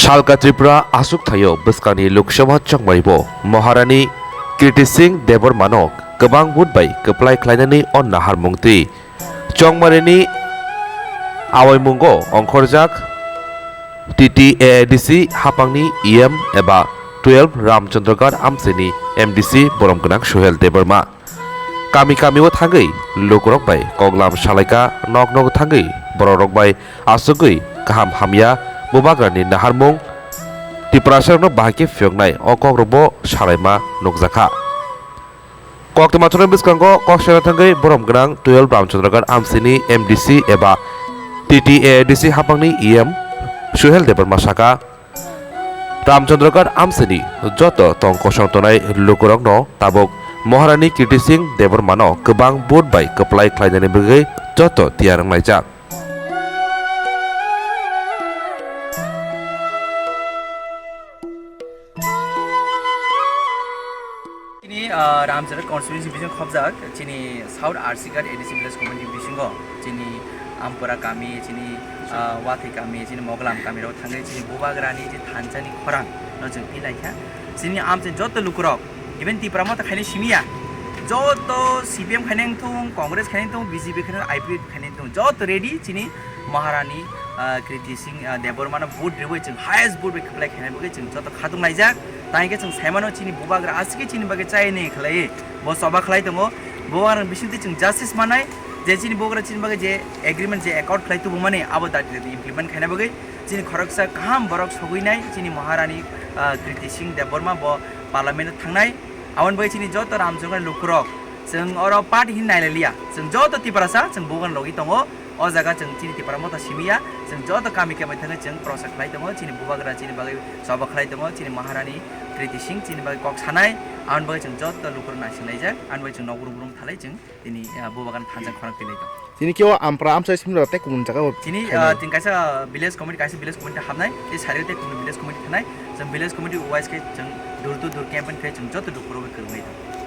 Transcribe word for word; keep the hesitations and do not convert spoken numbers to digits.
Salka Tripura aswk thaio bwskangni Lok Sabha chongmaribo Maharani Kriti Singh Debbarmano kwbang vote bai kwplai khlainani o naharmung twi. Chongmarini awaimungo ongkhorjak T T A A D C haphangni E M eba twelve Ramchandragarh amchaini M D C borom gwnang Suhel Debbarma. Kami kamio thangwi lukurok bai koklam salaikha, nok nogo thangwi bororok bai asugwi kaham hamya bubagrani naharmung Tiprasarokno bahai khe phiyoknai o kokrokbo salaima nukjakha. Koktwma chwraini bwskango kok sana thangwi borom gwnang twelve Ramchandragarh amchaini M D C eba T T A A D C haphangni E M Suhel Debbarma sakha, Ramchandragarh amchaini joto tong kosong tongnai lukurokno tabuk Maharani Kriti Singh Debbarmano kwbang vote bai kwplai khlainani bagwi joto tiyar wnglaijak. Chini, ah, Ramchandragarh constituency bising khobjak, chini South Arsigat A D C village committee bisingo, chini Ampura kami, chini, ah, Wathai kami, chini Mogalam kami rok thangwi chini bubagrani je thansani khorang no chwng twi laikha. Chini amchaini joto lukurok, even Tipra Motha khainai simiya, joto C P M khainai wngthung, Congress khainai wngthung, B J P khainai, I P F khainai wngthung, joto ready chini Maharani, ah, Kriti Singh, ah, Debbarmano vote rwui chwng highest vote bai kwplai khainai bagwi chwng joto khatung laijak. Tangkhe chwng saimano chini bubagra aswkhe chini bagwi chaini khlai bo choba khlai tongo. Bubagra bisingtwi chwng justice manai je chini bubagra chini bagwi je agreement je accord khlai tubumani abo dati dati implement khaina bagwi chini khoroksa kaham borok sogwinai chini Maharani, ah, Kriti Singh Debbarma bo parliament o thangnai. Aboni bagwi chini joto Ramchandragarh lukurok chwng oro party hin nailaliya. Chwng joto Tiprasa chwng bubagra logi tongo. O jaga chwng chini Tipra Motha simiya, chwng joto kami kami thangwi chwng prosa khlai tongo, chini bubagra chini bagwi choba khlai tongo, chini Maharani Kriti Singh chini bagwi kok sanai, aboni bagwi chwng joto lukurok naising laijak, aboni bagwi chwng nok brum brum thalai chwng tini, ah, bubagrani thansa khorang twi lai tongo. Tini khe o Ampra amchai simrok tei kumun jaga o chini, khainai. Ah, tini kaisa village committee, kaisa village committee habnai, tei sari tei kumun village committee thanai, chwng village committee wise khe chwng door to door campaign khe chwng joto lukurok bai kwrwngwi tongo.